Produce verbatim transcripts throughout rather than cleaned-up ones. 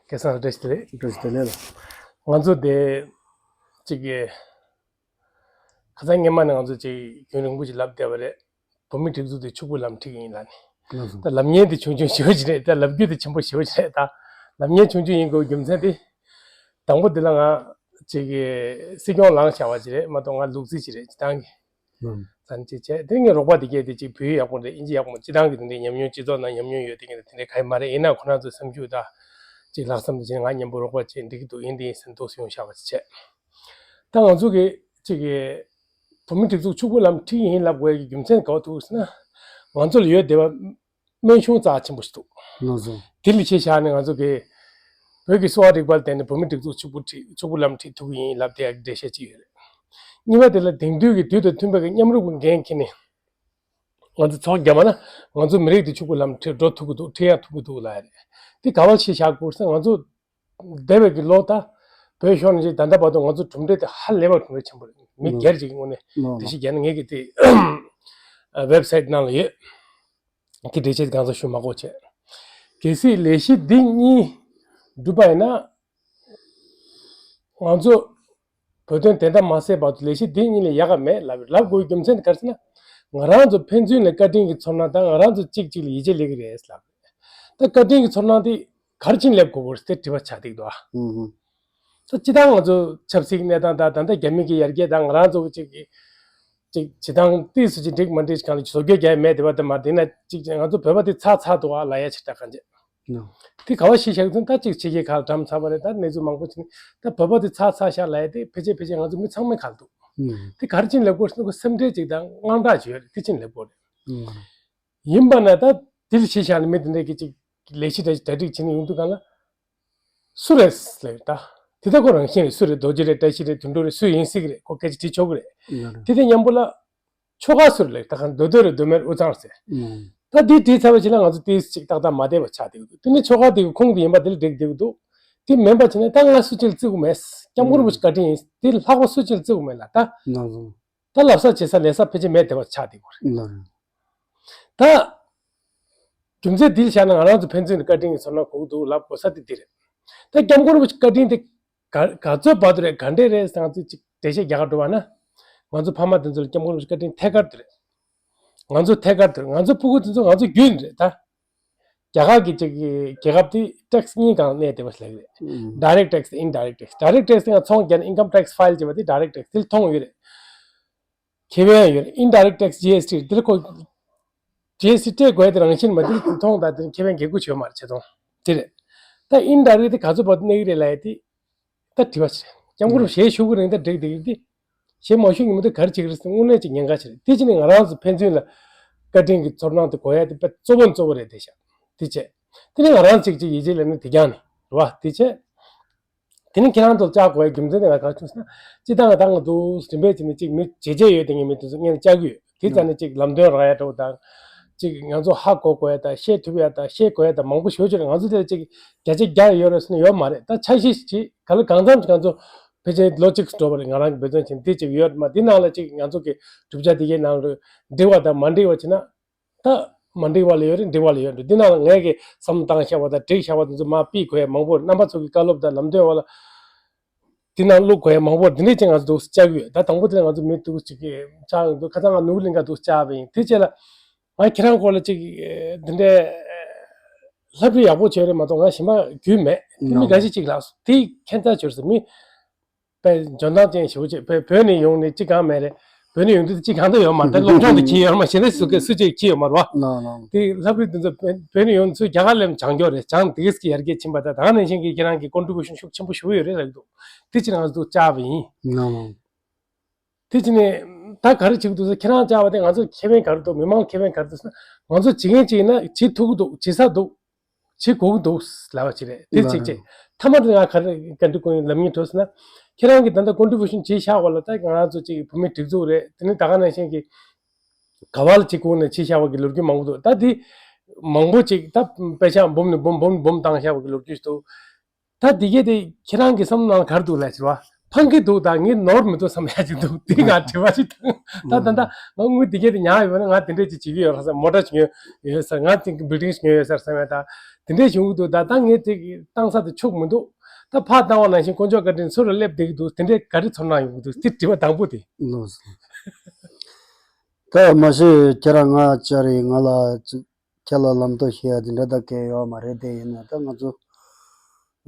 སྐལ་བཟང་ལགས། བཀྲ་ཤིས་བདེ་ལེགས། བཀྲ་ཤིས་བདེ་ལེགས་ལགས། ང་ཚོ་དེ་གཅིག་གི་ཁ་སང་སྔོན་མ་ནས་ང་ཚོ་གཅིག་རྒྱུན་རིང་པོ་ཞིག་ལབ་བསྡད་པ་རེད། བོད་མི་སྒྲིག་འཛུགས་དེ་ཕྱུག་པོ་ལམ་ཁྲིད་ཡིན་ལབ་ནས། ལགས་སོ། ད་ལབ་མཁན་དེ་ཆུང་ཆུང་ཞེ་པོ་ཅིག་རེད། ད་ལབ་རྒྱུ་དེ་ཆེན་པོ་ཞེ་པོ་ཅིག་རེད། ད་ལབ་མཁན་ཆུང་ཆུང་ཡིན་དགོས་རྒྱུ་མཚན་དེ། དང་པོ་དེ་ལ་ང་གཅིག་གི་སྲིད་སྐྱོང་ལངས་བཞག་པ་ཅིག་རེད་མ་གཏོགས། ང་ལུག་རྫི་ཅིག་རེད། སྤྱིར་བཏང་གི་ལགས། ཙང་ཅིག་བྱས། དེ་ངའི་རོགས་པ་དེ་གས་དེ་གཅིག་བོད་ཡིག་ཡག་པོ་རེད། དབྱིན་ཇི་ཡག་པོ། སྤྱིར་བཏང་གི་དེ་འདྲའི་ཉམས་མྱོང་སྤྱི་ཚོགས་ནང་ཉམས་མྱོང་ཡོད། དེ་གས་དེ་འདྲའི་ག་ཡི་མ་རེད། ཡིན་ན་ཁོ་རང་ཚོའི་བསམ་ཤུགས་དང་གཅིག་ལྷག་བསམ་དེ་བྱས་ནས་ང་མཉམ་པོ་རོགས་པ་བྱས་འགྲིག་གི་འདུག་ཡིན་དེ་ཡིན་ཟེར་འདུག་སེ་ཡོང་བཞག་པ་ཅིག་བྱས། ད་ང་ཚོ་གི་གཅིག་གི་བོད་མི་སྒྲིག་འཛུགས་ཕྱུག་པོ་ལམ་ཁྲིད་ཡིན་ལབ་དགོས་ཀྱི་རྒྱུ་མཚན་ག་པར་ཐུག་ཟེར་ན། ང་ཚོ་ལ་ཡོད་བསྡད་པ་སྨན་གཞུང་རྩ་ཆེན་པོ་ཞིག་འདུག་ལགས་སོ། དེ་ལ་གཞི་བཞག་ནས་ང་ཚོ་གི་བོད་ཀྱི་གསོ་བ་རིག་པ་ལ་བརྟེན་ནས་བོད་མི་སྒྲིག་འཛུགས་ཕྱུག་པོ་ཁྲིད། ཕྱུག་པོ་ལམ་ཁྲིད་ཐུབ་ཀྱི་ཡིན་ལབ་དེ་ཡག་གི་འགྲེལ་བཤད་ཅིག་ཡོད་རེད། གཉིས་པ་དེ་ལ་དེང་དུས་ཀྱི་དུས་དང་མཐུན་པའི་གི་མཉམ་རུབ་ཀྱི་འགན་འཁྱེར་ནས་ང་ཚོ་ཚོང་བརྒྱབ་པ་ན་ང་ཚོ་མི་རིགས་དེ་ཕྱུག་པོ་ལམ་ཁྲིད་འགྲོ་ཐུབ་ཀྱི་འདུག་ཁྲིད་ཡག་ཐུབ་ཀྱི་འདུག་ལབ་ཡ་རེད། དེ་ག་པར་གཞི་བཞག་དགོས་ཟེར་ན། ང་ཚོ་འདས་པའི་གི་ལོ་ད་བོད་ཤོར་ནས་ཅིག་ད་ལྟ་བར་དུ་ང་ཚོ་གྲུབ་འབྲས་དེ་ཧ་ལས་པ་གྲུབ་འབྲས་ཆེན་པོ་རེད། མི་ལགས། སྒེར་གཅིག་གི་ངོས་ནས་ལགས་དེ་ལགས། ཞིག་བརྒྱབ་ན། ངེད་ཀྱི་དེ་ཝེབ་སའིཊ་ནང་ལ་ཡོད། དེ་འགྲེལ་བཤད་གང་ཟག་ཞུ་མ་དགོས་བྱས། གལ་སྲིད་ལས་གཞི་འདི་གཉིས་འགྲུབ་པ་ཡིན་ན། ང་ཚོ་བོད་དོན་བདེན་མཐའ་མ་གསལ་བར་དུ་ལས་གཞི་འདི་གཉིས་ལས་ཡག་ག་མེད་ལབ། ལབ་དགོས་རྒྱུ་མཚན་དེ་ག་རེ་ཟེར་ན། ང་རང་ཚོ་ཕན་ཚུན་ལ་བཀའ་དྲིན་གྱི་ཚོར་སྣང་དང་། ང་རང་ཚོ་གཅིག་གཅིག་ལ་ཡིད་ཆེས་སླེབས་ཀྱི་རེད་ལབ། ད་བཀའ་དྲིན་གྱི་ཚོར་སྣང་དེ་ག་རེ་བྱས་ནས་སླེབས་དགོས་པ་རེད་དེ་དྲི་བ་ཆགས་བསྡད་ཀྱི་འདུག་ཨ། ཨུ་ཧུ། ད་སྤྱིར་བཏང་ང་ཚོ་ཆབ་སྲིད་གནས་སྟངས་དང་། ད་ལྟ་རྒྱ་མི་གི་ཡར་རྒྱས་དང་། ང་རང་ཚོ་གཅིག་གི་གཅིག་བྱེད་སྟངས་ཏོག་ཙམ་ཅིག་འགྲིག་མ་འགྲིག་གང་ལ་བཟོ་བཀོད་རྒྱག་ཡ་མེད་དེ་བ་དེ་མ་རེད། དེ་ན་གཅིག་ང་ཚོ་བོད་པ་དེ་ཚར་ཚར་འདུག་ཨ་ལབ་ཡ་ཆེ་དྲགས་གང་བྱེད། ནོ། དེ་ག་པར་གཞི་བཞག་ཚུན་ད་གཅིག་ཕྱི་རྒྱལ་ཁག་ལ་འགྲམ་ཚར་བ་རེད། ད་གནས་ཚུལ་མང་པོ་ཅིག་ནི་ད་བོད་པ་དེ་ཚར་ཚར་ཤག་ལབ་ཡ་དེ་ཕལ་ཆེར་ཕལ་ཆེར་ང་ཚོ་མི་ཚང་མས་ཁ་ལ་འདུག་ཨུ། དེ་ག་རེ་བྱས་ནས་སླེབས་དགོས་ཟེར་ན། ཁོ་སེམས་ཁྲལ་ཅིག་དང་དངངས་སྐྲག་ཅིག་ཡོད་རེད། དེ་བྱས་ནས་སླེབས་དགོས་རེད། ཨུ། ཡིན་པ་ན་ད་དེ་ལ་གཞི་བཞག་ནས་མི་དེ་འདྲས་ཀྱི་ཅིག་ལས་གཞི་གྲ་གྲ་སྒྲིག་བྱེད་ནས་ཡོང་དུས་གང་ལ། སུ་རེད་ལབ་ད། དེ་ད་ཁོ་རང་བཞིན་རེད། སུ་རེད། རྡོ་རྗེ་རེད། བཀྲ་ཤིས་རེད། དོན་གྲུབ་རེད། སུ་ཡིན་སྲིད་ཀྱི་རེད། ཁོ་སྐད་ཆ་དྲིས་ཆོག་གི་རེད། ཡོད་རེད། དེ་དང་མཉམ་པོ་ལ་ཆོལ་ཁ་སུ་རེད་ལབ། ད་གང་མདོ་སྟོད་རེད། མདོ་སྨད་རེད། དབུས་གཙང་རེད་ཟེར། ཨུ། ད་དེ་དྲིས་ཚར་བ་ཕྱིན་ན་ང་ཚོ་ཏོག་ཙམ་ཅིག་ཏག་ཏག་མ་བསྡད་པ་ཆགས་བསྡད་ཀྱི་འདུག་དེ་ནི་ཆོལ་ཁ་དེ་གི་ཁུངས་དེ་ཡིན་པ་དེ་ལ་འགྲིག་བསྡད་ཀྱི་འདུག་དེ་མིན་པ་བྱས་ན་ད་ང་སུ་གཅིག་ལ་བརྩི་དགོས་མེད། སྐྱབས་མགོན་རིན་པོ་ཆེ་བཀའ་དྲིན་ཡིན། དེ་ལྷག་པ་སུ་གཅིག་ལ་བརྩི་དགོས་མེད་ལ། ད་ནང་བཟུང་། ད་ལབ་ས་བྱེད་ས་ལས་ས་ཕལ་ཆེར་མེད་བསྡད་པ་ཆགས་བསྡད་ཀྱི་རེད། ལགས། ད་རྒྱུ་མཚན་འདི་ལ་བཞག་ན་ང་རང་ཚོ་ཕན་ཚུན་ལ་བཀའ་དྲིན་གྱི་ཚོར་སྣང་དགོས་ཀྱི་འདུག་ལབ་དགོས་ས་དེ་འདི་རེད། ད་སྐྱབས་མགོན་རིན་པོ་ཆེ་བཀའ་དྲིན་དེ་ག་ག་ཚོད་བར་དུ་རེད། ག་འདྲས་རེད་ཟེར་ང་ཚོས་ཅིག་འགྲེལ་བཤད་རྒྱག་ག་འགྲོ་བ་ན། ང་ཚོ་ཕ་མ་དེ་ཚོ་ལ་སྐྱབས་མགོན་རིན་པོ་ཆེ་བཀའ་དྲིན་ཐད་ཀར་དུ་རེད། ང་ཚོ་ཐད་ཀར་དུ་རེད། ང་ཚོ་ཕྲུ་གུ་དེ་ཚོ་ང་ཚོ་རྒྱུན་རེད་ད། རྒྱ་གར་གྱི་ཅིག་རྒྱལ་ཁབ་དེ་ཊེག་སི་གཉིས་སྒང་གནས་བསྡད་པ་ཞིག་ལབ་ཀྱི་རེད། ཨུ། ཌའི་རེག་ཊེག་སི་དང་ཨིན་ཌའི་རེག་ཊེག་སི། ཌའི་རེག་ཊེག་སི་དེ་ང་ཚོང་རྒྱག་ནས་ཨིན་ཀམ་ཊེག་སི་ཕའིལ་བྱས་པ་དེ་ཌའི་རེག་ཊེག་སི་དེ་ལ་མཐོང་ཡོད་རེད། ཁེ་ཕན་ཡང་ཡོད་རེད། ཨིན་ཌའི་རེག་ཊེག་སི་ཇི་ཨེསི་ཊི་དེ་ལ་ཁོ་ཇི་ཨེསི་ཊི་སྤྲད་དགོས་དེ་རང་བཞིན་མ་དེ་ལ་མཐོང་དང་། དེ་ལ་ཁེ་ཕན་འགེལ་རྒྱུ་ཡོད་མ་རེད། ཆེ་མཐོང་དེ་རེད། ད་ཨིན་ཌའི་རེག་ཊི་དེ་ག་ཚོད་བར་དུ་གནས་ཀྱི་རེད་ལབ་ཡ་དེ། ད་དྲི་བ་ཞིག་སྐྱབས་མགོན་རིན་པོ་ཆེ་ཞལ་བཞུགས་ཀྱི་རིང་ད་འགྲིག་བསྡད་ཀྱི་རེད་དེ། ཞལ་མ་བཞུགས་ཉིན་མོ་དེ་ག་རེ་བྱེད་ཀྱི་རེད་ཟེར་ན། དངོས་གནས་ཅིག་ཉེན་ཁ་ཆེ་རེད། དེ་བྱས་ནས་ང་རང་ཚོ་ཕན་ཚུན་ལ་བཀའ་དྲིན་གྱི་ཚོར་སྣང་དེ་དགོས་ཡ་དེ་དཔེ་གཙོ་བོ་གཙོ་བོ་རེད། དེ་བྱས། དེ་བྱས། དེ་ནས་ང་རང་ཚོ་གཅིག་གཅིག་ཡིད་ཆེས་སླེབས་ནས་དེ་རྐྱང་ནས་རེད་བ། དེ་བྱས། དེ་ནས་ཁྱེད་རང་ཚོར་བཅར་དགོས་ཡ་རྒྱུ་མཚན་དེ་ང་ག་རེ་བྱུང་ཟེར་ན། སྤྱིར་བཏང་ང་ད་ང་འདུག་རིམ་པས་བྱས་ནས་ཅིག་མི་བྱས་རྗེས་ཡོད་དེ་ངས་མི་དེ་ཚོ་སྔོན་བཅར་གྱི་ཡོད། དེ་ཙམ་ནས་ཅིག་ལམ་སྟོན་རག་ཡ་འདྲ་བོ་དང་། ཅིག་ང་ཚོ་ཧ་གོ་དགོས་ཡ་དང་། ཤེས་ཐུབ་ཡ་དང་། ཤེས་དགོས་ཡ་དང་མང་པོ་ཞེ་པོ་ཅིག་རེད། ང་ཚོ་དེ་ལ་ཅིག་བརྒྱ་ཆ་བརྒྱ་ཡོད་རེད་ཟེར་ན་ཡོད་མ་རེད། ད་ཆ་ཤས་ཤིག་ཅིག་ག་ལ་གང་འཚམ་ཅིག་ང་ཚོ་ཕལ་ཆེར་ལོ་གཅིག་འགྲོ་བ་རེད། ང་རང་གི་འབད་བརྩོན་བྱས་ནས་དེ་ཅིག་ཡོད་མ། དེ་ནང་ལ་ཅིག་ང་ཚོ་གི་གྲུབ་ཆ་དེ་གའི་ནང་ལ་འགྲིག་པ་དང་མ་འགྲིག་པ་བྱས་ན། ད་མ་འགྲིག་པ་ལ་ཡོད་རེད། འགྲིག་པ་ལ་ཡོད་རེད། འདི་ནང་ལ་ངས་ཀྱིས་བསམ་བློ་བཏང་བཞག་པ་དང་འགྲིག་བཞག་པ་དེ་ཚོ་མར་ཕུད་དགོས་ཡ་མང་པོ་རེད། རྣམ་པ་ཚོ་གི་བཀའ་སློབ་དང་ལམ་སྟོན་འོག་ལ་འདི་ནང་བླུག་དགོས་ཡ་མང་པོ་རེད། འདི་འདྲས་ཅིག་ང་ཚོ་འདུག་བཅར་གྱི་ཡོད། ད་དང་པོ་དེ་ལ་ང་ཚོ་མི་འདུག་ཅིག་གིས་བཅར་ཡོང་དུས། ཁ་སང་ང་ནོར་བུ་གླིང་ག་འདུག་བཅར་བ་ཡིན། དེ་རྗེས་ལ་ང་ཁྱེད་རང་སྐོར་ལ་ཅིག་འདི་འདྲས་ལྷ་བྲིས་ཡག་པོ་བྱས་རེད་མ་གཏོགས་ང་གཞན་པ་རྒྱུས་མེད། དེ་མི་འགའ་ཤས་ཅིག་ལབ་སོང་། དེ་ཁྱད་མཚར་བྱུང་སོང་། མི་དཔེ་འཇོན་ཐང་ཅན་ཞེ་པོ་ཅིག་བོད་བོད་ནས་ཡོང་ནས་ཅི་གང་མེད་རེད། བོད་ནས་ཡོང་དུས་ཅི་གང་དུ་ཡོད་མ་རེད། སློབ་སྦྱོང་དེ་ཁྱི་ཡོད་མ། གཞན་དག་སུ་ག་སུ་གཅིག་ཁྱི་ཡོད་མ་རེད་བ། ལགས་ལགས། དེ་ལྷ་བྲིས་དེ་ཚོ་བོད་བོད་ནས་ཡོང་ཚུལ་རྒྱ་གར་སླེབས་སྦྱང་རྒྱུ་རེད། སྦྱང་དེ་གས་ཀྱི་ཡར་རྒྱས་ཕྱིན་པ་དང་། ད་ག་ནང་བཞིན་གྱི་ཁྱེད་རང་གི་ཀོན་ཊི་བུ་ཤན་ཤུགས་ཆེན་པོ་ཞེ་པོ་ཡོད་རེད་ལབ་འདུག་དེ་ཕྱིར་ང་ཚོ་བཅར་བ་ཡིན། ལགས་ལགས། དེ་ཕྱིར་ནས་ད་ག་རེ་བྱེད་ཀྱི་འདུག་ཟེར། ཁྱེད་རང་བཅར་བ་དེ་ང་ཚོ་ཁེ་ཕན་ག་རེ་འདུག་མི་མང་ཁེ་ཕན་ག་རེ་འདུག་ཟེར་ན། ང་ཚོ་བྱེད་མཁན་ཅིག་ཡིན་ན་བྱེད་ཐུབ་ཀྱི་འདུག་བྱེད་ས་འདུག་བྱེད་དགོས་ཀྱི་འདུག་ལབ་པ་ཅིག་རེད། དེ་གཅིག་བྱས། མཐའ་མ་དེ་ང་ག་རེ་བཀའ་འདྲི་སྐོང་ལབ་སྙིང་བྲོ་ཟེར་ན། ཁྱེད་རང་གིས་ད་ལྟ་ཀོན་ཊི་བུ་ཤན་བྱས་བཞག་པ་ལ། ད་ང་རང་ཚོ་ཅིག་བོད་མིའི་སྒྲིག་འཛུགས་རེད། དེ་ནི་ད་ག་ནང་བཞིན་གྱི་ག་བ་ལ་ཅིག་སྒུག་ནས་བྱས་བཞག་པ་གི་ལོ་རྒྱུས་མང་པོ་འདུག་ད་དེ་མང་པོ་ཅིག་ད་པེ་ཤག་འབུམ་ནས་འབུམ་འབུམ་འབུམ་བཏང་བཞག་པ་གི་ལོ་རྒྱུས་འདུག་ད་དེ་གས་དེ་ཁྱེད་རང་གི་བསམ་བློ་ནང་ག་རེ་འདུག་ལབ་ཟེར་བ། ཕངས་ཀྱི་འདུག་ད་ངས་ནོར་མི་འདུག་བསམ་ཡ་ཅིག་འདུག་དེ་ང་དྲི་བ་ཞིག་བཏང་། ད་ད་ད་ང་དངུལ་དེ་གས་དེ་ཉར་ཡོད་ན། ང་དེ་འདྲས་ཅིག་བྱེད་ཀྱི་ཡོད་རེད་བསམ། མོ་ཊ་ཅིག་ཉོས་ཡོད་ཟེར། ང་དེ་བིལ་ཌིང་ཅིག་ཉོས་ཡོད་ཟེར་བསམ་ཡ། ད་ དེ་འདྲས་བྱུང་གི་འདུག་ད་ད་ངས་དེ་བཏང་ས་དེ་ཆོག་མི་འདུག་ད་ཕར་བཏང་བ་ནང་བཞིན་དཀོན་མཆོག་བཀའ་དྲིན་ཚུར་ལ་སླེབས་བསྡད་ཀྱི་འདུག་དེ་འདྲས་ག་རེ་ཚོར་སྣང་ཡོང་གི་འདུག་དེ་དྲི་བ་དང་པོ་དེ། ལགས་སོ། ད་མ་གཞི་ཁྱེད་རང་ང་བཅར་རེད། ང་ལ་ཅིག་ཁྱེད་ལ་ལམ་སྟོན་བྱེད་ཡ་དེ་འདྲ་ད་གལ་ཡོད་མ་རེད། དེ་ཡིན་ན་ད་ང་ཚོ་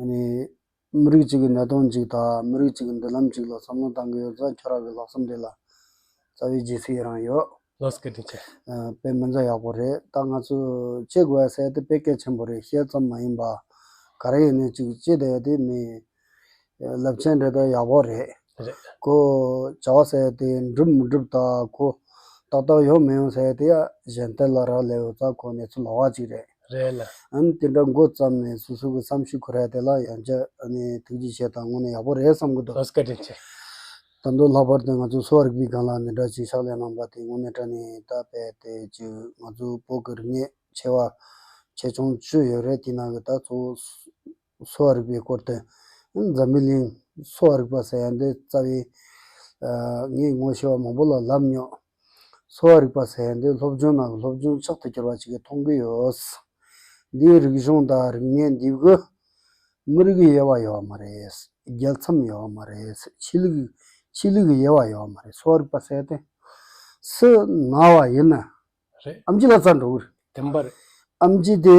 ཨ་ནི་མི་རིགས་གཅིག་གི་གནད་དོན་གཅིག་དང་མི་རིགས་གཅིག་གི་མདུན་ལམ་གཅིག་ལ་བསམ་བློ་བཏང་གི་ཡོད་ཙང་ཁྱོད་རང་གི་ལྷག་བསམ་དེ་ལ་རྩ་བའི་རྗེས་སུ་ཡི་རང་ཡོད། ལགས་སོ། བཀའ་དྲིན་ཆེ། ཨ། དཔེ་མི་ཚ་ཡག་པོ་རེད། ད་ང་ཚོ་བྱེད་དགོས་ཟེར་དེ་དཔེ་གལ་ཆེན་པོ་རེད། བཤད་ཙམ་མ་ཡིན་པ་ག་རེ་ཡིན་ནའི་ཅིག་བྱེད་བསྡད་དེ་མི་རླབས་ཆེན་རེད། ད་ཡག་པོ་རེད། རེད། ཁོ་བྱ་བ་ཟེར་དེ་འགྲུབ་མི་འགྲུབ་ད་ཁོ་ཏག་ཏག་ཡོང་མི་ཡོང་ཟེར་དེ་ཡ་གཞན་དོན་ལ་རག་ལས་ཡོད་ཙང་ཁོ་གནས་ཚུལ་ལོགས་ཀ་ཅིག་རེད། རེད་ལ། ཨ་ནི་དེ་འདྲ་འགོ་བརྩམས་ནས་སོ་སོ་གི་བསམ་ཤེས་ཁོ་ར་དེ་ལ་ཡང་བསྐྱར་ཨ་ནི་ཐུགས་རྗེ་ཆེ་དང་དངོས་གནས་ཡག་པོ་རེད་བསམ་གི་འདུག་ལགས་སོ། བཀའ་དྲིན་ཆེ། ད་དུང་ལྷག་པར་དུ་ང་ཚོ་གསོ་བ་རིག་པའི་སྒང་ལ་འདི་འདྲ་ཅིག་ཕྱག་ལས་གནང་པ་དེ་དངོས་གནས་དྲང་གནས་ད་དཔེ་དེ་ཅིག་ང་ཚོ་བོད་ཀྱི་རིག་གནས་ཆེ་བ་ཆེ་ཆུང་བཅུ་ཡོད་རེད། དེ་ནང་གི་ད་གཙོ་བོ་གསོ་བ་རིག་པའི་སྐོར་དེ། འཛམ་བུའི་གླིང་གསོ་བ་རིག་པ་ཟེར་ཡ་འདི་རྩ་བའི་ཨ་ངས་ངོ་ཤེས་པ་མང་པོ་ལ་ལབ་མྱོང་། གསོ་བ་རིག་པ་ཟེར་ཡ་འདི་སློབ་སྦྱོང་ནང་གི་སློབ་སྦྱོང་ཆགས་སུ་གྱུར་པ་ཅིག་གིས་མཐོང་གི་ཡོད། འདིའི་རིག་གཞུང་དང་རིག་གནས་འདི་གི་མི་རིགས་ཀྱི་དབྱེ་བ་ཡོད་མ་རེད། རྒྱལ་མཚམས་ཡོད་མ་རེད། ཆོས་ལུགས་ཆོས་ལུགས་ཀྱི་དབྱེ་བ་ཡོད་མ་རེད། གསོ་བ་རིག་པ་ཟེར་ཏེ་སུ་ན་བ་ཡིན་ན་རེད། ཨེམ་ཆི་ལ་རྩ་འགྲོ་གི་རེད། བདེན་པ་རེད། ཨེམ་ཆི་དེ་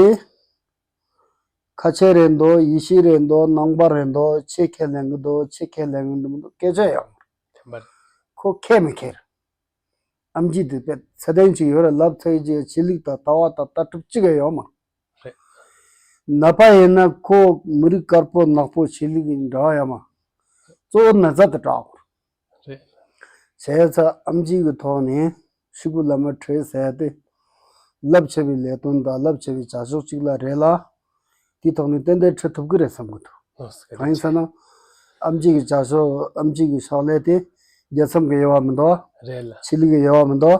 ཁ་ཆེ་རེད་འདུག་ཡེ་ཤེས་རེད་འདུག་ནང་པ་རེད་འདུག་ཆོས་ཁས་ལེན་གི་འདུག་ཆོས་ཁས་ལེན་གི་འདུག་མི་འདུག་སྐད་ཆ་ཡོད་མ་རེད། བདེན་པ་རེད། ཁོ་ཁས་མི་ཁས་རེད། ཨེམ་ཆི་དེ་དཔེ་ཚད་ལྡན་ཅིག་ཡོད་རེད། ལབ་ཚར་རྗེས་ཆོས་ལུགས་དང་ལྟ་བ་དང་ལྟ་གྲུབ་གཅིག་ཡང་ཡོད་མ་རེད། རེད། ནད་པ་ཡིན་ན་ཁོ་མི་རིགས་དཀར་པོ་ནག་པོ་ཆོས་ལུགས་ཀྱི་འབྲེལ་བ་ཡོད་མ་རེད། གཙོ་བོ་ན་ཚ་དེ་དྲག་དགོས་རེད། རེད། བྱས་ཙང་ཨེམ་ཆི་གི་ཐོག་ནས་ཤི་བོ་བླ་མ་ཁྲོས་ཟེར་ཏེ་རླབས་ཆེ་བའི་ལས་དོན་དང་རླབས་ཆེ་བའི་བྱ་གཞག་ཅིག་ལ་རེད་ལ། དེའི་ཐོག་ནས་ཏན་ཏན་ཁྲིད་ཐུབ་ཀྱི་རེད་བསམ་གྱི་འདུག་ལགས་སོ། གང་ཡིན་ཟེར་ན། ཨེམ་ཆི་གི་བྱ་གཞག་ཨེམ་ཆི་གི་ཕྱག་ལས་དེ་རྒྱལ་མཚམས་ཀྱི་དབྱེ་བ་མི་འདུག་རེད་ལ། ཆོས་ལུགས་ཀྱི་དབྱེ་བ་མི་འདུག་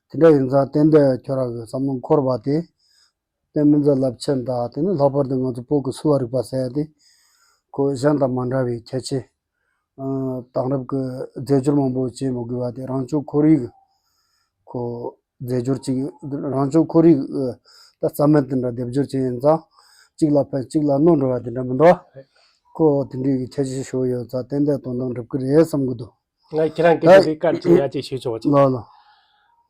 དེ་འདྲ་ཡིན་ཙང་ཏན་ཏན་ཁྱོད་རང་གི་བསམ་བློ་འཁོར་བ་དེ་དཔེ་མི་ཚ་རླབས་ཆེན་དང་དེ་ནི་ལྷག་པར་དུ་ང་ཚོ་བོད་ཀྱི་གསོ་བ་རིག་པ་ཟེར་ཡ་དེ་ཁོ་གཞན་དང་མ་འདྲ་བའི་ཁྱད་ཆོས། ཨ། དེང་རབས་ཀྱི་རྫས་སྦྱོར་མང་པོ་བྱེད་མི་དགོས་པ་དེ་རང་བྱུང་ཁོར་ཡུག་གི་ཁོ་རྫས་སྦྱོར་ཅིག་རང་བྱུང་ཁོར་ཡུག་ད་རྩྭ་སྨན་དེ་འདྲ་སྡེབ་སྦྱོར་བྱས་ཡིན་ཙང་གཅིག་ལ་ཕན་གཅིག་ལ་གནོད་འགྲོ་བ་དེ་འདྲ་མི་འདུག་ཁོ་དེ་འདྲའི་གི་ཁྱད་ཆོས་ཤོར་ཡོད་ཙང་ཏན་ཏན་དོན་དག་འགྲུབ་ཀྱི་རེད་བསམ་གྱི་འདུག་ང་ཁྱེད་རང་གི་ད་དེ་བཀའ་དྲིན་ཡ་གཅིག་ཞུ་ཆོག་པ་ཅིག་ལགས་ལགས།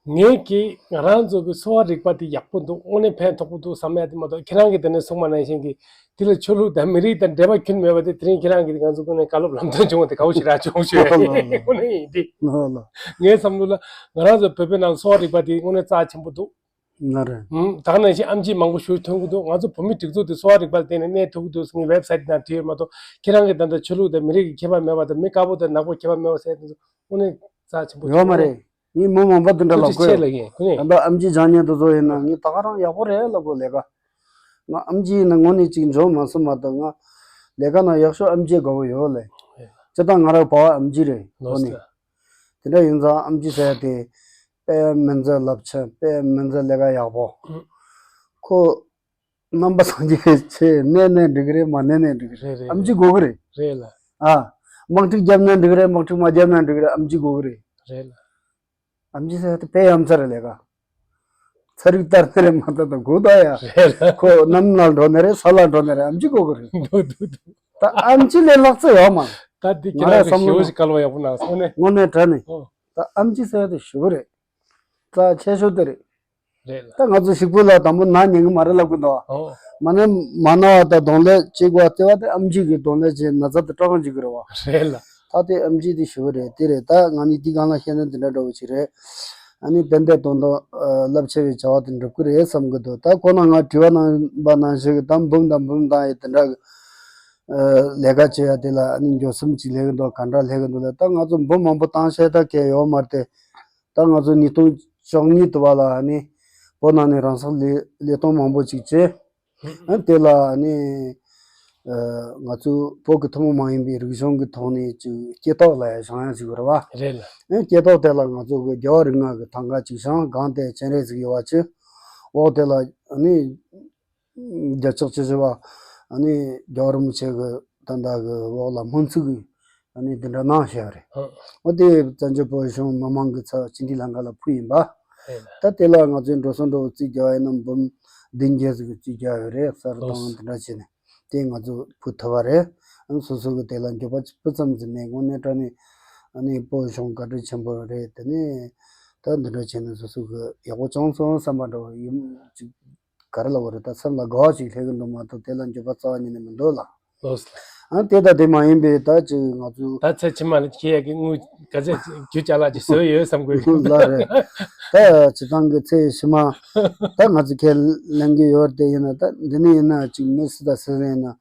ངས་ཀྱིས་ང་རང་ཚོ་གི་གསོ་བ་རིག་པ་དེ་ཡག་པོ་འདུག་དངོས་གནས་ཕན་ཐོགས་པོ་འདུག་བསམ་ཡ་དེ་མ་གཏོགས་ཁྱེད་རང་གིས་དེ་ནས་གསུངས་པ་ནང་བཞིན་གྱི་དེ་ལ་ཆོས་ལུགས་དང་མི་རིགས་དང་འབྲེལ་བ་ཁྱོན་མེད་པ་དེ་དེ་རིང་ཁྱེད་རང་གིས་ང་ཚོ་ཀུན་ནས་བཀའ་སློབ་ལམ་སྟོན་བྱུང་བ་དེ་དགའ་བོ་ཞེ་དྲག་བྱུང་ཞུ་ཡ་ཡིན། དངོས་གནས་ཡིན་དེ། ལགས་ལགས། ངའི་བསམ་བློ་ལ་ང་རང་ཚོ་བོད་པའི་ནང་གསོ་བ་རིག་པ་དེ་དངོས་གནས་རྩ་ཆེན་པོ་འདུག་ང་རེད། ཧུམ། ད་ག་ནང་བཞིན་ཨེམ་ཆི་མང་པོ་ཞིག་ཐོན་གྱི་འདུག་ང་ཚོ་བོད་མི་སྒྲིག་འཛུགས་དེ་གསོ་བ་རིག་པ་ལ་བརྟེན་ནས་གནས་ཐུབ་ཀྱི་འདུག་ངའི་ཝེབ་སའིཊ་ནང་བྲིས་ཡོད་མ་གཏོགས་ཁྱེད་རང་གིས་ད་ལྟ་ཆོས་ལུགས་དང་མི་རིགས་ཀྱི་ཁྱད་པར་མེད་པ་དང་མི་དཀར་པོ་དང་ནག་པོ་ཁྱད་པར་མེད་པ་ཟེར་དེ་ཚོ་དངོས་གནས་རྩ་ཆེན་པོ་ཡོད་མ་རེད། ངས་མི་མང་པོ་དེ་འདྲ་ཐུགས་རྗེ་ལབ་ཆེ་གོ་ལབ་ཡིན། ཁོ་ནས་ད་ལྟ་ཨེམ་ཆི་སྦྱང་མཁན་དེ་ཚོ་ཡིན་ན་ངས་ད་ག་རང་ཡག་པོ་རེད་ལབ་གོ་ལས་ཀ། ང་ཨེམ་ཆི་ཡིན་ན་དངོས་གནས་གཅིག་འཇོན་མ་སོང་མ་གཏོགས་ང་ལས་ཀ་ནང་ཡག་ཤོས་ཨེམ་ཆི་དགའ་བོ་ཡོད་ལས། སྤྱིར་བཏང་ང་རང་ཕ་བ་ཨེམ་ཆི་རེད་ལོས་ཁོ་ནི། ད། དེ་འདྲ་ཡིན་ཙང་ཨེམ་ཆི་ཟེར་ཡ་དེ་དཔེ་མི་ཚེ་རླབས་ཆེན། དཔེ་མི་ཚེ་ལས་ཀ་ཡག་པོ། ཁོ་རྣམ་པ་སངས་རྒྱས་ཆེ་གནས་ནས་འགྲིག་གི་རེད། མ་གནས་ནས་འགྲིག་གི་རེད། རེད་རེད། ཨེམ་ཆི་དགོས་གི་རེད། རེད་ལ། ཨ། དམག་འཁྲུག་བརྒྱབ་ནས་འགྲིག་གི་རེད། དམག་འཁྲུག་མ་བརྒྱབ་ནས་འགྲིག་གི་རེད། ཨེམ་ཆི་དགོས་གི་རེད། རེད་ལ། ཨེམ་ཆི་ཟེར་ཡ་དེ་དཔེ་ཡ་མཚན་རེད་ལས་ཀ། ཚ་རིགས་ལྟར་ནི་རེད་མ་ལྟ་དང་དགུ་ད་ཡ། རེད་ལ། ཁོ་གནམ་ལ་འགྲོ་ནི་རེད། ས་ལ་འགྲོ་ནི་རེད། ཨེམ་ཆི་དགོས་གི་རེད། འདུག་འདུག་འདུག་ད་ཨེམ་ཆི་ལས་ལྷག་ཚོད་ཡོད་མ་རེད། ད་འདི་ང་ཁྱེད་རང་རང་གི་བསམ་བློ་ཞེ་པོ་ཞིག་བཀའ་སློབ་ཡག་པོ་གནང་སོང་ནས། དངོས་གནས་དྲང་གནས། ཨོ། ད་ཨེམ་ཆི་ཟེར་ཡ་དེ་ཞེ་པོ་རེད། རྩ་ཆེ་ཤོས་དེ་རེད། རེད་ལ། ད་ང་ཚོ་ཞིག་པོ་ལ་དང་པོ་ན་ཉན་གི་མ་རེད་ལབ་གི་འདུག་ཨོ། མ་ནས་མ་ན་བ་དང་གདོང་ལེན་བྱེད་དགོས་པ་བལྟས་པ་དེ་ཨེམ་ཆི་གི་གདོང་ལེན་བྱེད་ན་ཚ་དེ་སྐྲག་གི་འཇུག་གི་རེད་བ། རེད་ལ། ད་དེ་ཨེམ་ཆི་དེ་ཞེ་པོ་རེད། དེ་རེད། ད་ང་ནི་དེ་སྒང་ལ་བཤད་ན་དེ་འདྲ་འདྲ་བོ་ཞིག་རེད། ཨ་ནི་ཏན་ཏན་དོན་དུ་རླབས་ཆེ་བའི་བྱ་བ་དེ་འགྲུབ་ཀྱི་རེད་བསམ་གི་འདུག་ད་ཁོ་ན་ང་དྲི་བ་གནང་བ་ནང་བཞིན་གི་ད་འབུམ་དང་འབུམ་དང་ཡི་དེ་འདྲ་གི་ལས་ཀ་བྱེད་ཡ་དེ་ལ་ཨ་ནི་འགྱོད་སེམས་ཅིག་སླེབས་གི་འདུག་ག་འདྲ་སླེབས་གི་འདུག་ལབ་ད་ང་ཚོ་འབུམ་མང་པོ་བཏང་བཤད་ད་གལ་ཡོད་མ་རེད་དེ། ད་ང་ཚོ་ཉིས་སྟོང་བཅུ་གཉིས་དུ་བ་ལ་ཨ་ནི་བོད་ནང་ནས་རང་སྲེག་ལས་ལས་དོན་མང་པོ་ཅིག་བྱས། ཨ་དེ་ལ་ཨ་ནི་ཨ་ང་ཚོ་བོད་ཀྱི་ཐུན་མོང་མ་ཡིན་པའི་རིག་གཞུང་གི་ཐོག་ནས་ཅིག་སྐྱེ་ཐོག་ལ་ཡང་བཞེངས་ཡ་ཅིག་ཡོད་རེད་བ། རེད་ལ། ཨ་སྐྱེ་ཐོག་དེ་ལ་ང་ཚོ་གི་རྒྱལ་བ་རིགས་ལྔ་གི་ཐང་ག་ཅིག་བཞེངས། སྒང་དེ་སྤྱན་རས་གཟིགས་ཡོད་བ་ཅིག་འོག་དེ་ལ་ཨ་ནི། རྒྱལ་ཕྱག་ཆེ་ཆེ་བ། ཨ་ནི་རྒྱལ་བ་རིན་པོ་ཆེ་གི་ད་ལྟ་གི་འོག་ལ་སྨོན་ཚིག་གི་ཨ་ནི་འདི་འདྲ་གནང་བཞག་རེད། ཨ། འོ་དེ་བཙན་བྱོལ་བོད་གཞུང་མི་མང་གི་ཚབ་སྤྱི་འཐུས་ལྷན་ཁང་ལ་ཕུལ་ཡིན་པ། རེད་ལ། ད་དེ་ལ་ང་ཚོའི་འགྲོ་སོང་འགྲོ་རྩིས་རྒྱག་ཡིན་ན་འབུམ་ བདུན་བརྒྱད་ཙམ་གྱི་རྩིས་རྒྱག་ཡོད་རེད། གསར་བཏང་འདི་འདྲ་བྱས་ནས་དེ་ང་ཚོ་ཕུལ་ཐུབ་པ་རེད། ཨ་ནི་སོ་སོ་གི་དེ་ལ་འགྱོད་པ་སྤུ་ཙམ་ཟིན་མེད། དངོས་གནས་དྲང་གནས་ཨ་ནི་བོད་གཞུང་བཀའ་དྲིན་ཆེན་པོ་རེད། དེ་ནས་ད་འདི་འདྲ་བྱས་ནས་སོ་སོ་གི་ཡག་པོ་བྱུང་སོང་བསམ་པ་འདྲ་བོ་ཡིན་ཅིག་ག་རེ་ལབ་དགོས་རེད། ད་སེམས་ལ་དགའ་བ་ཅིག་སླེབས་ཀྱི་འདུག་མ་གཏོགས་དེ་ལ་འགྱོད་པ་རྩ་བ་ཉིད་ནས་མི་འདུག་ལ། ལགས་སོ། ཨ་དེ་ད་དེ་མ་ཡིན་པའི་ད་ཅིག་ང་ཚོ། ད་ཚེ་ཕྱི་མ་ལ་ཁྱེད་ཀྱི་དངུལ་ག་ཚད་རྒྱུ་ཅ་ལག་ཅིག་བཟོས་ཡོད་བསམ་གི་ཡོད། ལགས་རེད། ད་སྤྱིར་བཏང་གི་ཚེ་ཕྱི་མ་ད་ང་ཚོ་ཁས་ལེན་གྱི་ཡོད་དེ། ཡིན་ན་ད་འདི་ནི་ཡིན་ན་ཅིག་མི་སུ་དང་སུ་ཡིན་ན་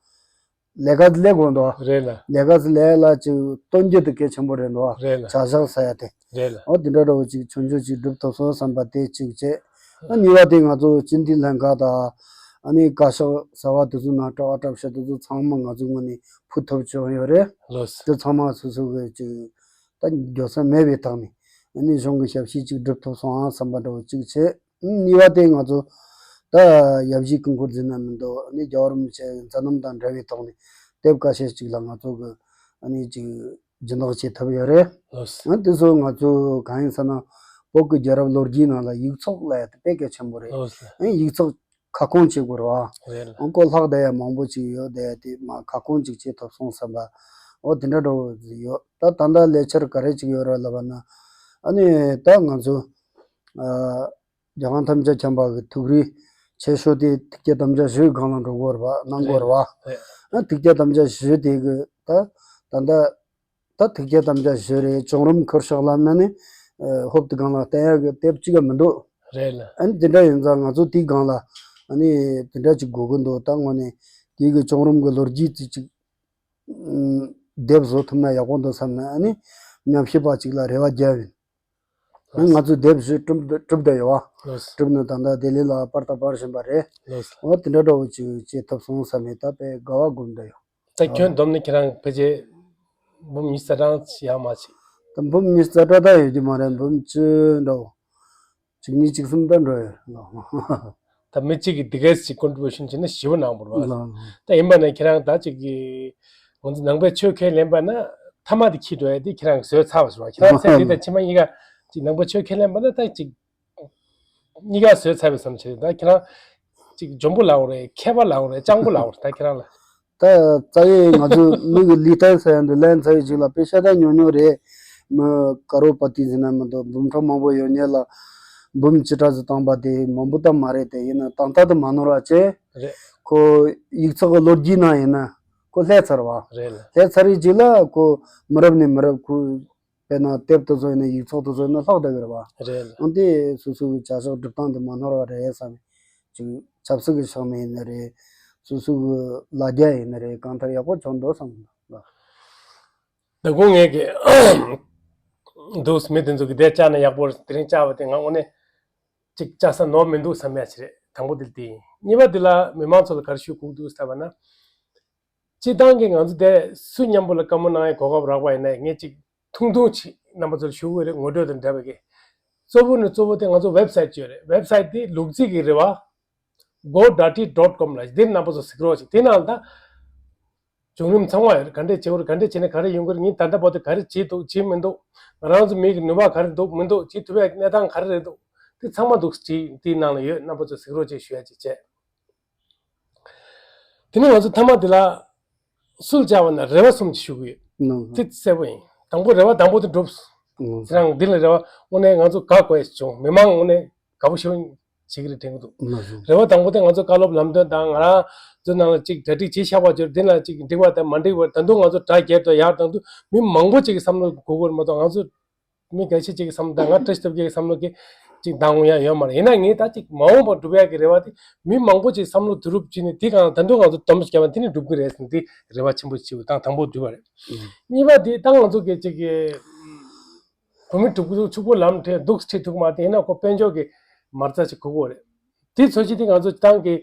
ལས་ཀ་ལས་དགོས་འདུག་རེད་ལ། ལས་ཀ་ལས་ལ་ཅིག་སྟོན་རྒྱུ་དེ་གལ་ཆེན་པོ་རེད་འདུག་རེད་ལ། བྱ་གཞག་ཟེར་ཡ་དེ། རེད་ལ། འོ་དེ་འདྲ་འདྲ་བོ་ཅིག་ཆུང་ཆུང་ཅིག་སྒྲུབ་ཐུབ་སོང་བསམ་པ་དེ་གཅིག་བྱས། ཨ་གཉིས་པ་དེ་ང་ཚོ་སྤྱི་འཐུས་ལྷན་ཁག་དང་ཨ་ནི་བཀའ་ཤག་གསར་པ་དེ་ཚོ་ནང་གྲྭ་པ་གྲྭ་ཤག་དེ་ཚོ་ཚང་མ་ང་ཚོའི་ངོས་ནས་ཕུལ་ཐུབ་བྱུང་ཡོད་རེད། ལགས་སོ། དེ་ཚང་མ་སོ་སོ་གི་ཅིག་ད་འགྱོད་སེམས་མེད་པའི་ཐོག་ནས་ཨ་ནི་གཞུང་གི་ཞབས་ཕྱི་ཅིག་སྒྲུབ་ཐུབ་སོང་ཨ་བསམ་པ་འདྲ་བོ་གཅིག་བྱས། གཉིས་པ་དེ་ང་ཚོ་ད་ཡབ་གཞིས་ཀུན་འཁུར་ཟེར་ན་མི་འདུག་ཨ་ནི་རྒྱལ་བ་རིན་པོ་ཆེའི་མཛད་རྣམ་དང་འབྲེལ་བའི་ཐོག་ནས་དེབ་ཁ་ཤས་ཅིག་ལ་ང་ཚོ་གི་ཨ་ནི་ཅིག་སྦྱིན་བདག་བྱེད་ཐུབ་ཡོད་རེད། ལགས་སོ། ཨ་དེ་ཚོ་ང་ཚོ་གང་ཡིན་ཟེར་ན་བོད་ཀྱི་རྒྱལ་རབས་ལོ་རྒྱུས་ནང་ལ་ཡིག་ཚོགས་ལབ་ཡ་དེ་དཔེ་གལ་ཆེན་པོ་རེད། ལགས་སོ། ཨ་ཡིག་ཚོགས་ཁ་སྐོང་བྱེད་དགོས་རེད་བ། རེད་ལ། ཨ་ཁོ་ལྷག་བསྡད་ཡ་མང་པོ་ཅིག་ཡོད་བསྡད་ཡ་དེ་མ་ཁ་སྐོང་ཅིག་བྱེད་ཐུབ་སོང་བསམ་པ་འོ་དེ་འདྲ་འདྲ་བོ་ཡོད། ད་ད་ལྟ་ལས་འཆར་ག་རེ་ཅིག་ཡོད་རེད་ལབ་པ་ན་ཨ་ནི་ད་ང་ཚོ་ཨ། རྒྱལ་ཁམས་ཐམས་ཅད་མཁྱེན་པ་གི་ཐུགས་རེ་ཆེ་ཤོས་དེ་ཐུགས་བསྐྱེད་དམ་བཅའ་བཞི་སྒང་ལ་འགྲོ་དགོས་རེད་བ། གནང་དགོས་རེད་བ། རེད། ཨ་ཐུགས་བསྐྱེད་དམ་བཅའ་བཞི་དེ་གི་ད་ད་ད་ད་ཐུགས་བསྐྱེད་དམ་བཅའ་བཞི་རེད། བྱུང་རིམ་ཁུར་ཤོག་ལབ་ན་ནི་ཨ་ཧོབ་ཏེ་སྒང་ལ་བསྟན་ཡག་གི་དེབ་གཅིག་ག་མི་འདུག་རེད་ལ། ཨ་ནི་དེ་འདྲ་ཡིན་ཙང་ང་ཚོ་དེའི་སྒང་ལ་ཨ་ནི་དེ་འདྲ་ཅིག་དགོས་ཀྱི་འདུག་ད་དངོས་གནས་དེའི་གི་བྱུང་རིམ་གི་ལོ་རྒྱུས་དེ་ཅིག་ཨ་དེབ་བཟོ་ཐུབ་ན་ཡག་པོ་འདུག་བསམ་ནས་ཨ་ནི་ཉམས་ཞིབ་པ་ཅིག་ལ་རེ་བ་བརྒྱབ་ཡིན། ང་ཚོས་དེབ་བཞི་གྲུབ་གྲུབ་བསྡད་ཡོད་བ། ལགས་སོ། གྲུབ་ནས་ད་ལྟ་ལྡི་ལི་ལ་པར་དང་པར་བཞིན་པ་རེད། ལགས་སོ། འོ་དེ་འདྲ་འདྲ་བོ་ཅིག་བྱེད་ཐུབ་སོང་བསམ་ནས་ད་དཔེ་དགའ་བ་སྒོམ་བསྡད་ཡོད། ད་ཁྱོན་བསྡོམས་ནས་ཁྱེད་རང་ཕལ་ཆེར་འབུམ་ཉི་ཤུ་རྩ་གྲངས་ཡག་མ་ཆེ། ད་འབུམ་ཉི་ཤུ་རྩ་གྲངས་ད་ཡོད་ཀྱི་མ་རེད། འབུམ་བཅུ་འདྲ་བོ། གཅིག་གཉིས་གཅིག་གསུམ་ད་འགྲོ་ཡོད། ད་མི་གཅིག་གིས་འདི་གས་ཅིག་ཀོན་ཊི་བུ་ཤན་བྱས་ན་ཞེ་པོ་གནང་བ་རེད་བ། ལགས། ད་ཡིན་པ་ན་ཁྱེད་རང་ད་ཅིག་གི་ང་ཚོ་ནང་པའི་ཆོས་ཁས་ལེན་པ་ན་མཐའ་མ་དེ་ཁྱི་འགྲོ་ཡ་དེ་ཁྱེད་རང་གིས་བཟོས་ཚར་བ་ཞིག་རེད་བ། ཁྱེད་རང་ཚེ་འདི་དང་ཕྱི་མ་གཉིས་ཀ་ཅིག་ནང་པའི་ཆོས་ཁས་ལེན་པ་ན་ད་ཅིག་གཉིས་ཀ་བཟོས་ཚར་བའི་བསམ་བྱས། ད་ཁྱེད་རང་ཅིག་འཇོན་པོ་ལབ་དགོས་རེད། མཁས་པ་ལབ་དགོས་རེད། སྤྱང་པོ་ལབ་དགོས་རེད། ད་ཁྱེད་རང་ལ། ད་རྩ་བའི་ང་ཚོ་མི་གི་ལུས་རྟེན་ཟེར་ཡ་འདི་ལེན་ཚར་བའི་རྗེས་ལ་པེ་ཤ་ད་ཉུང་ཉུང་རེད། མི་ཀ་རོ་པ་ཏི་ཟེར་ན་མི་འདུག་འབུམ་ཕྲག་མང་པོ་ཡོད་མཁན་ལ་འབུམ་བཅུ་ཕྲག་ཙམ་བཏང་པ་དེ་མང་པོ་ད་མ་རེད་དེ། ཡིན་ན་ཏག་ཏག་ཏུ་མ་ནོར་བ་བྱས། རེད། ཁོ་ཡིག་ཚགས་ཀྱི་ལོ་རྒྱུས་ནང་ཡིན་ན་ཁོ་སླེབས་ཚར་བ། རེད་ལ། སླེབས་ཚར་བའི་རྗེས་ལ་ཁོ་མི་རབས་ནས་མི་རབས་ཁོ་དཔེར་ན་དེབ་དེ་ཚོ་ཡིན་ན་ཡིག་ཚགས་དེ་ཚོ་ཡིན་ན་ལྷག་བསྡད་ཀྱི་རེད་བ། རེད་ལ། འོན་ཏེ་སོ་སོའི་བྱ་གཞག་སྒྲུབ་སྟངས་དེ་མ་ནོར་བ་རེད་བསམ། ཅིག་ཆབ་སྲིད་ཀྱི་ཕྱོགས་ནས་ཡིན་ན་རེད། སོ་སོའི་ལ་རྒྱ་ཡིན་ན་རེད། གང་ལྟར་ཡག་པོ་བྱུང་འདུག་བསམ་གི་འདུག་ད་དགོང་ངས་ཀྱི་འདུག་མི་དེ་ཚོ་གི་དེ་བཅར་ན་ཡག་པོ་རེད། དེ་རིང་བཅར་བ་དེ་ང་དངོས་གནས་ཅིག་བཅར་ས་ནོར་མི་འདུག་བསམ་ཡ་ཅིག་རེད། དང་པོ་དེ་དེ་ཡིན། གཉིས་པ་དེ་ལ་མི་མང་ཚོ་ལ་ག་རེ་ཞུ་དགོས་འདུག་ཟེར་བ་ན། སྤྱིར་བཏང་གི་ང་ཚོ་དེ་སུ་མཉམ་པོ་ལ་བཀའ་མོལ་གནང་ཡའི་གོ་སྐབས་རག་པ་ཡིན་ན་ངས་ཅིག་ཐུང་ཐུང་ཅིག་རྣམ་པ་ཚོར་ཞུ་དགོས་རེད། ངོ་སྤྲོད་དང་འབྲེལ་བའི་གི། གཙོ་བོ་ནས་གཙོ་བོ་དེ་ང་ཚོ་ཝེབ་སའིཊ་ཅིག་ཡོད་རེད། ཝེབ་སའིཊ་དེ་ལུག་རྫི་གི་རེད་བ། go dati dot com ལ་འདིར་རྣམ་པ་ཚོ་གཟིགས་རོགས་ཅིག་དེ་ནང་ད་བྱུང་རིམ་ཚང་མ་ཡོད་རེད། ག་འདྲས་བྱེད་དགོས་རེད། ག་འདྲས་བྱས་ནས་ག་རེ་ཡོང་གི་རེད། ངས་ད་ལྟ་བར་དུ་ག་རེ་བྱས་འདུག་བྱས་མི་འདུག་ང་རང་ཚོ་མི་གི་ནུས་པ་ག་རེ་འདུག་མི་འདུག་བྱེད་ཐུབ་ཡ་གི་གནས་སྟངས་ག་རེ་རེད་འདུག་དེ་ཚང་མ་འདུག་ཅིག་དེའི་ནང་ལ་ཡོད། རྣམ་པ་ཚོ་གཟིགས་རོགས་ཅིག་ཞུ་ཡ་ཅིག་བྱས། དེ་ནས་ང་ཚོ་མཐའ་མ་དེ་ལ་སུ་ལ་བཅར་བ་ན་རེ་བ་གསུམ་ཅིག་ཞུ་གི་ཡོད། ནོ། དེ་གསལ་པོ་ཡིན། དང་པོ་རེ་བ་དང་པོ་དེ་འགྲུབ། ནོ། དེ་རང་འདི་ལ་རེ་བ་དངོས་གནས་ང་ཚོ་དགའ་དགོས་བྱུང་། མི་མང་དངོས་གནས་དགའ་པོ་ཞེ་པོ་བྱེད་ཀྱི་རེད་དྲན་གྱི་འདུག་ནོ། རེ་བ་དང་པོ་དེ་ང་ཚོ་བཀའ་སློབ་ལམ་སྟོན་དང་ང་རང་ཚོ་ནང་ལ་ཅིག་གྲ་སྒྲིག་བྱེད་བཞག་པ་ཅིག་དེ་ལ་ཅིག་འགྲིག་པ་དང་མ་འགྲིག་པ་ད་དུང་ང་ཚོ་དྲ་རྒྱ་དང་ཡར་དང་དུ་མི་མང་པོ་ཅིག་གི་བསམ་བློ་གོ་དགོས་རེད་མ་གཏོགས་ང་ཚོ། མི་འགའ་ཤས་ཅིག་གི་བསམ་བློ་དང་ང་བཀྲ་ཤིས་སྟོབས་རྒྱལ་གྱི་བསམ་བློ་གི་ཅིག་འདང་ཡ་ཡོད་མ་རེད། ཡིན་ན་ངས་ད་ཅིག་མ་འོངས་པར་འགྲུབ་ཡ་གི་རེ་བ་དེ་མི་མང་པོ་ཅིག་བསམ་བློ་བསྡུ་རུབ་བྱས་ནས་དེ་གང་ད་དུང་ང་ཚོ་དམ་བཅའ་བརྒྱབ་ན་དེ་ནས་འགྲུབ་གི་རེད་ཟེར་ནས་དེ་རེ་བ་ཆེན་པོ་བྱས་ཡོད། དང་དང་པོ་བསྡུས་པ་རེད། ཨུ། གཉིས་པ་དེ་ད་ང་ཚོ་གི་ཅིག་གི་བོད་མི་སྒྲིག་འཛུགས་ཕྱུག་པོ་ལམ་ཁྲིད་འདུག་ཁྲིད་ཐུབ་མ་དེ་ཡིན་ན་ཁོ་དཔལ་འབྱོར་གི་མ་རྩ་ཅིག་དགོས་ཀྱི་རེད། དེ་ཚོ་ཅིག་དེ་ང་ཚོ་ཏང་གི་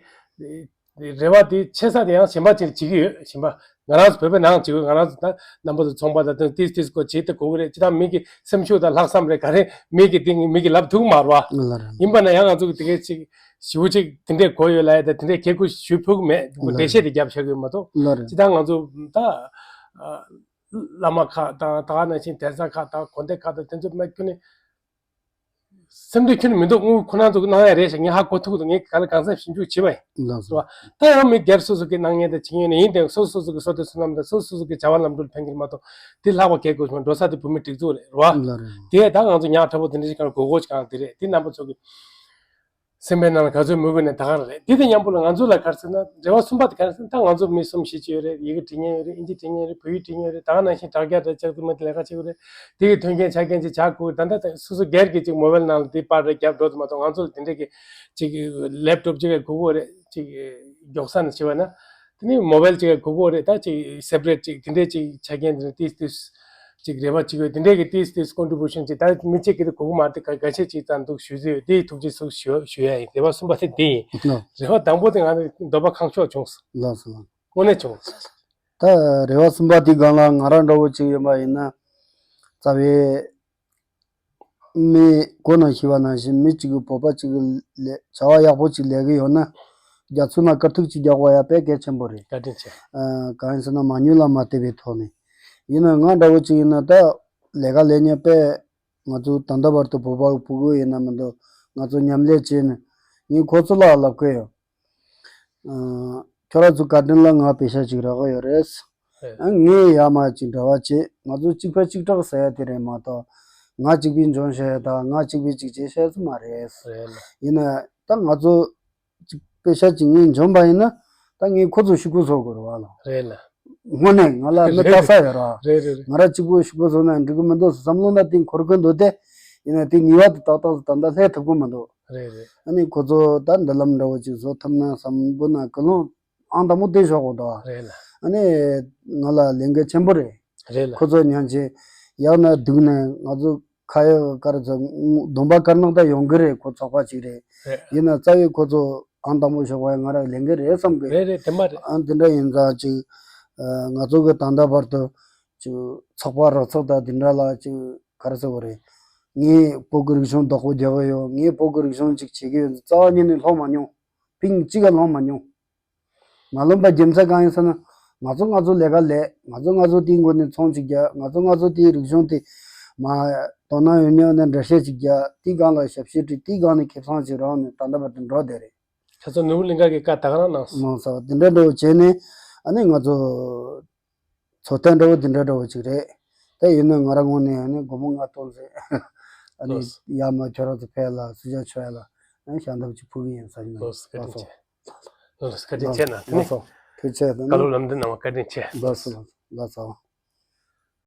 རེ་བ་དེ་ཆེ་ས་དེ་ཡང་གཞན་པ་ཅིག་བྱེད་ཀྱི་ཡོད། གཞན་པ་ང་རང་ཚོ་བོད་པའི་ནང་བྱེད་ཀྱི་ཡོད། ང་རང་ཚོ་ད་རྣམ་པ་ཚོ་ཚོང་པ་དང་ཏིས་ཏིས་སྐོར་བྱེད་དེ་དགོས་ཀྱི་རེད། ཅི་ད་མི་གི་སེམས་ཤུགས་དང་ལྷག་བསམ་རེད་ག་རེ་མི་གི་དེ་མི་གི་ལབ་ཐུབ་མ་རེད་བ། ལགས་རེད། ཡིན་པ་ན་ཡང་ང་ཚོ་གི་དེ་གའི་ཅིག་ཞེ་པོ་ཅིག་དེ་འདྲས་དགོས་ཡོད་ལབ་ཡ་དང་དེ་འདྲས་ཁྱེད་ཁུ་ཞུ་ཕུག་མེད། ལགས་རེད། འགྲེལ་བཤད་དེ་རྒྱབ་བཞག་གི་ཡོད་མ་གཏོགས། ལགས་རེད། ཅི་ད་ང་ཚོ་ད་བླ་མ་ཁག་དང་ད་ག་ནང་བཞིན་གདན་ས་ཁག་དང་དགོན་སྡེ་ཁག་དང་དེ་ཚོ་མ་ཁྱོན་ནས། སེམས་འདུན་ཁྱོན་མི་འདུག་དངུལ་ཁོ་ན་ཚོ་གི་གནང་ཡ་རེད་ཤག་ངས་ཧ་གོ་ཐུབ་འདུག་ངས་ག་ལ་གང་འཚམ་ཞིབ་འཇུག་བྱས་པ་ཡིན། ལགས་སོ། ད་ཡང་མི་སྒེར་སོ་སོ་གི་གནང་ངེས་དང་བྱེད་ངེས་ནི་ཡིན་དེ་སོ་སོ་སོ་གི་བསོད་བདེ་བསོད་ནམས་དང་སོ་སོ་སོ་གི་བྱ་བ་ལམ་འགྲོ་ཕན་གྱི་མ་གཏོགས་དེ་ལྷག་པ་གལ་དགོས་ཤིང་འགྲོ་ས་དེ་བོད་མི་སྒྲིག་འཛུགས་རེད་རོ། ལགས་རེད། དེ་ད་ང་ཚོ་ཉག་ཕྲ་པོ་དེ་འདྲ་ཞིག་གང་དགོས་དགོས་ཞིག་གང་དེ་རེད་དེ་རྣམ་པ་ཚོ་གི་སེམས་པའི་ནང་ལ་ག་ཚོད་མོས་གུས་ནས་ད་ག་རེད། འདི་དང་མཉམ་པོ་ལ་ང་ཚོ་ལ་ག་རེ་ཟེར་ན་རེ་བ་གསུམ་པ་དེ་ག་རེ་ཟེར་ན་ད་ང་ཚོ་མི་གསུམ་བཞི་ཅིག་ཡོད་རེད། ཡི་གེ་འབྲི་མཁན་ཡོད་རེད། ཨིན་ཇི་འབྲི་མཁན་ཡོད་རེད། བོད་ཡིག་འབྲི་མཁན་ཡོད་རེད། ད་ག་ནང་བཞིན་དྲ་རྒྱ་དང་ལྕགས་རྩི་མ་དེ་ལས་ཀ་བྱེད་དགོས་རེད། དེ་གི་མཐུན་རྐྱེན་ཆ་རྐྱེན་ཅིག་བྱ་དགོས། ད་ལྟ་སོ་སོ་སྒེར་གྱི་ཅིག་མོ་བལ་ནང་ལ་དེ་པར་རེ་རྒྱབ་འགྲོ་དུ་མ་གཏོགས་ང་ཚོ་ལ་དེ་འདྲས་ཀྱི་ཅིག་ལེབ་ཊོབ་ཅིག་དགོས་དགོས་རེད། ཅིག་མགྱོགས་ས་ནས་བྱེད་པ་ན་དེ་ནི་མོ་བལ་ཅིག་དགོས་དགོས་རེད། ད་ཅིག་སེ་པ་རེ་ཊི་ཅིག་དེ་འདྲས་ཅིག་ཆ་རྐྱེན་དེ་ནི་ཏིས་ཏིས། ཅིག་རེ་བ་ཅིག་ཡོད། དེ་འདྲས་ཀྱི་ཏིས་ཏིས་ཀོན་ཊི་བུ་ཤན་ཅིག་ད་མི་གཅིག་གིས་དེ་གོ་གི་མ་རེད། ག་ག་ཤེད་ཅིག་ཙམ་འདུག་ཞུ་རྒྱུ་ཡོད། དེ་ཐུགས་རྗེ་ཆེ་ཞུ་ཞུ་ཡ་ཡིན། རེ་བ་གསུམ་པ་དེ་འདི་ཡིན། ནོ། རེ་བ་དང་པོ་དེ་ང་ཚོ་འདོད་པ་ཁེངས་ཤོས་བྱུང་སོང་། ལགས་སོ། དངོས་གནས་བྱུང་སོང་། ད་རེ་བ་གསུམ་པ་དེ་སྒང་ལ་ང་རང་འདྲ་བོ་ཅིག་ཡིན་པ་ཡིན་ན་རྩ་བའི་མི་གོ་ན་ཤི་བ་ནང་བཞིན་མི་གཅིག་གི་བོད་པ་གཅིག་གི་ལས་བྱ་བ་ཡག་པོ་ཅིག་ལས་ཀྱི་ཡོད་ན་རྒྱ་མཚོ་ན་དཀར་ཐིག་ཅིག་རྒྱག་པ་ཡ་དཔེ་གལ་ཆེན་པོ་རེད། བཀའ་དྲིན་ཆེ། ཨ་གང་ཡིན་ཟེར་ན་མ་དངུལ་ལ་མ་བལྟས་པའི་ཐོག་ནས་ཡིན་ན་ང་འདྲ་བོ་ཅིག་ཡིན་ན་ད་ལས་ཀ་ལས་ཉན་དཔེ། ང་ཚོ་ད་ལྟ་བར་དུ་བོད་པ་ཕྲུ་གུ་ཡིན་ན་མི་འདུག་ང་ཚོ་མཉམ་ལས་བྱས་ནས་ངས་ཁོ་ཚོ་ལ་ལབ་ཀྱི་ཡོད། ཨ་ཁྱོད་རང་ཚོ་བཀའ་དྲིན་ལ་ང་པེ་ཤ་ཅིག་རག་གི་ཡོད་རེད། རེད། ཨ་ངས་ཡར་མར་ཅིག་འབྲེལ་བ་བྱས། ང་ཚོ་གཅིག་ཕན་གཅིག་གྲོགས་ཟེར་ཡ་དེ་རེད་མ་གཏོགས་ང་གཅིག་པུས་འཇོན་བྱས་དང་ང་གཅིག་པུས་ཅིག་བྱས་བྱས་སུ་མ་རེད། རེད་ལ། ཡིན་ན་ད་ང་ཚོ་ཅིག་པེ་ཤ་ཅིག་ངས་འཇོན་པ་ཡིན་ན་ད་ངས་ཁོ་ཚོ་ཤུགས་པོ་བཟོ་དགོས་རེད་བ་ལ། རེད་ལ། དངོས་གནས་ང་ལ་མི་རེད་ལྟ་ས་ཡོད་ར། རེད་རེད་རེད། ང་ར་གཅིག་པུ་ཤུགས་པོ་བཟོ་ན་འགྲིག་གི་མི་འདུག་བསམ་བློ་ན་དེ་འཁོར་གི་འདུག་སྟེ། ཡིན་ན་དེ་ངེས་པར་དུ་ཏག་ཏག་ཏག་ཏག་སླེབས་ཐུབ་ཀྱི་མི་འདུག་རེད་རེད། ཨ་ནི་ཁོ་ཚོ་ད་འདི་ལམ་འདྲ་བོ་ཅིག་བཟོ་ཐུབ་ན་བསམ་པོ་ན་ཀུན་སློང་ཨང་དང་པོ་དེ་ཞོག་གོ་དོ། རེད་ལ། ཨ་ནི་ང་ལ་ལས་འགན་ཆེན་པོ་རེད། རེད་ལ། ཁོ་ཚོ་ཉན་ཆེ་ཡག་ན་སྡུག་ན་ང་ཚོ་ཁ་ཡོད་དཀར་ཚོ་གདོང་པ་དཀར་ནག་ད་ཡོང་གི་རེད། ཁོ་ཚོགས་པ་ཅིག་རེད། རེད། ཡིན་ན་རྩ་བའི་ཁོ་ཚོ་ཨང་དང་པོ་ཞོག་པ་ང་རང་ལས་འགན་རེད་བསམ་གི། རེད་རེད་དེ་མ་རེད། ཨང་དེ་འདྲ་ཡིན་ཙང་ཅིག་ང་ཚོ་གི་ད་ལྟ་བར་དུ་ཅིག་ཚོགས་པ་རོགས་ཚོགས་དང་དེ་འདྲ་ལ་ཅིག་ག་རེ་ཟེར་བ་རེད། ངས་བོད་ཀྱི་རིག་གཞུང་བདག་པོ་རྒྱག་གི་ཡོད། ངས་བོད་ཀྱི་རིག་གཞུང་ཅིག་བྱེད་ཀྱི་ཡོད། རྩ་བ་ཉིད་ནས་ལྷོང་མ་མྱོང་། ཕིང་གཅིག་ག་ལྷོང་མ་མྱོང་། མ་ལོན་པ་རྒྱུ་མཚན་གང་ཡིན་ཟེར་ན། ང་ཚོ་ང་ཚོ་ལས་ཀ་ལས། ང་ཚོ་ང་ཚོ་དེའི་མགོ་ནས་ཚོང་ཅིག་རྒྱག་ང་ཚོ་ང་ཚོ་དེའི་རིག་གཞུང་དེ་མ་དོ་སྣང་ཡོད་མྱོང་ནས་འགྲེལ་བཤད་ཅིག་རྒྱག་དེའི་སྒང་ལ་ཞབས་ཕྱི་སྒྲིག་དེའི་སྒང་ནས་ཁེ་བཟང་ཅིག་རག་ནས་ད་ལྟ་བར་དུ་འགྲོ་བསྡད་རེད། ཁྱེད་ཚོ་ནོར་བུ་གླིང་ག་གི་བཀའ་ད་ག་རང་གནང་སོང་། གནང་སོང་། དེ་འདྲ་འདྲ་བོ་བྱས་ནས་ཨ་ནི་ང་ཚོ་ཚོགས་ཐེངས་འདྲ་བོ་དེ་འདྲ་འདྲ་བོ་ཅིག་རེད། དེ་ཡིན་ན་ང་རང་ངོས་ནས་ཨ་ནི་སྒོར་མོ་ལྔ་སྟོང་ཟེར་ཨ་ནི་ལོས། ཡར་མར་ཁྱོད་རང་ཚོ་ཕེབས་ལ་སུ་ཇ་མཆོད་ཡ་ལ་ཨ་ནི་ཞལ་འདེབས་ཅིག་ཕུལ་གི་ཡིན་ཟེར་ནས། ལོས་བཀའ་དྲིན་ཆེ། ལགས་སོ། བཀའ་དྲིན་ཆེ་ན་དེ་ནི། ལགས་སོ། ཐུགས་རྗེ་ཆེ། བཀའ་སློབ་ལམ་སྟོན་གནང་བ་བཀའ་དྲིན་ཆེ། ལགས་སོ། ལགས་སོ།